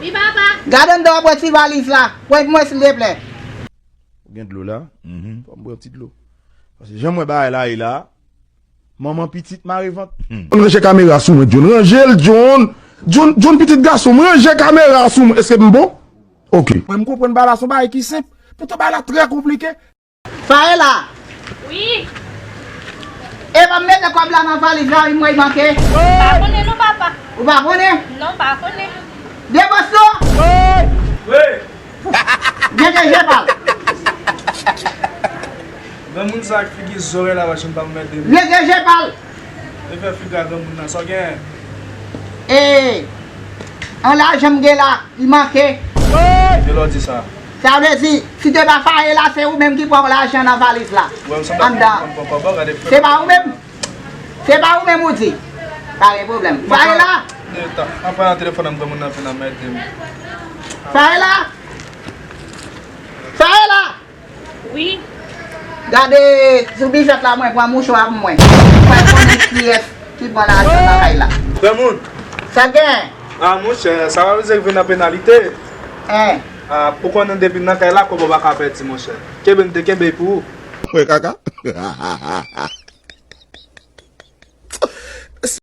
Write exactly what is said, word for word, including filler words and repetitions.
Wi, papa. Gade anndan w ap wè ti valiz la. Pran pou mwen, silteplè. Ou gen dlo la? Mhm. Fò m bwè yon ti dlo. Paske jan m wè bagay la ye la, manman pitit mare vant. Hmm. John, ranje kamera sou mwen, John. Ranje l, John. John, John, pitit gason m, ranje kamera sou mwen. Èske m bon? Ok. Mwen, m konprann bagay la, se yon bagay ki senp. Poutan, bagay la trè konplike. Faela! Wi. E pa m mete kòb la nan valiz la, wi, m wè l manke. M pa konnen non, papa. Ou pa konnen? Non, m pa konnen. Debòs non! Wi. Gen de je pa l. Granmoun sa ak figi zòrèy la pa janm pa mèt de. Gen de je pa l. E fè figi a granmoun nan, sa w genyen? E, an lajan m gen la, li manke. Kilè w di sa? Sa vle di, si te pa Faela, se ou menm ki pran lajan nan valiz la. Wè, m sanble anndan. Konn pran kòb, gade fè. Se pa ou menm? Se pa ou menm ou di? Pa gen pwoblèm. Faela! An pale nan telefòn nan, granmoun nan vin anmède m. Faela! Faela! Wi. Gade sou bifèt la, mwen pran mouchwa pou mwen. Mwen konnen kiyès ki pran lajan nan kay la. Granmoun. Sa gen? A, monchè, sa pa vle di ke vin nan penalite. Hein? A, ou konnen depi nan kay la, kòb ou pa ka pèdi, monchè. Kenbe n te kenbe pou ou. Mwen kaka.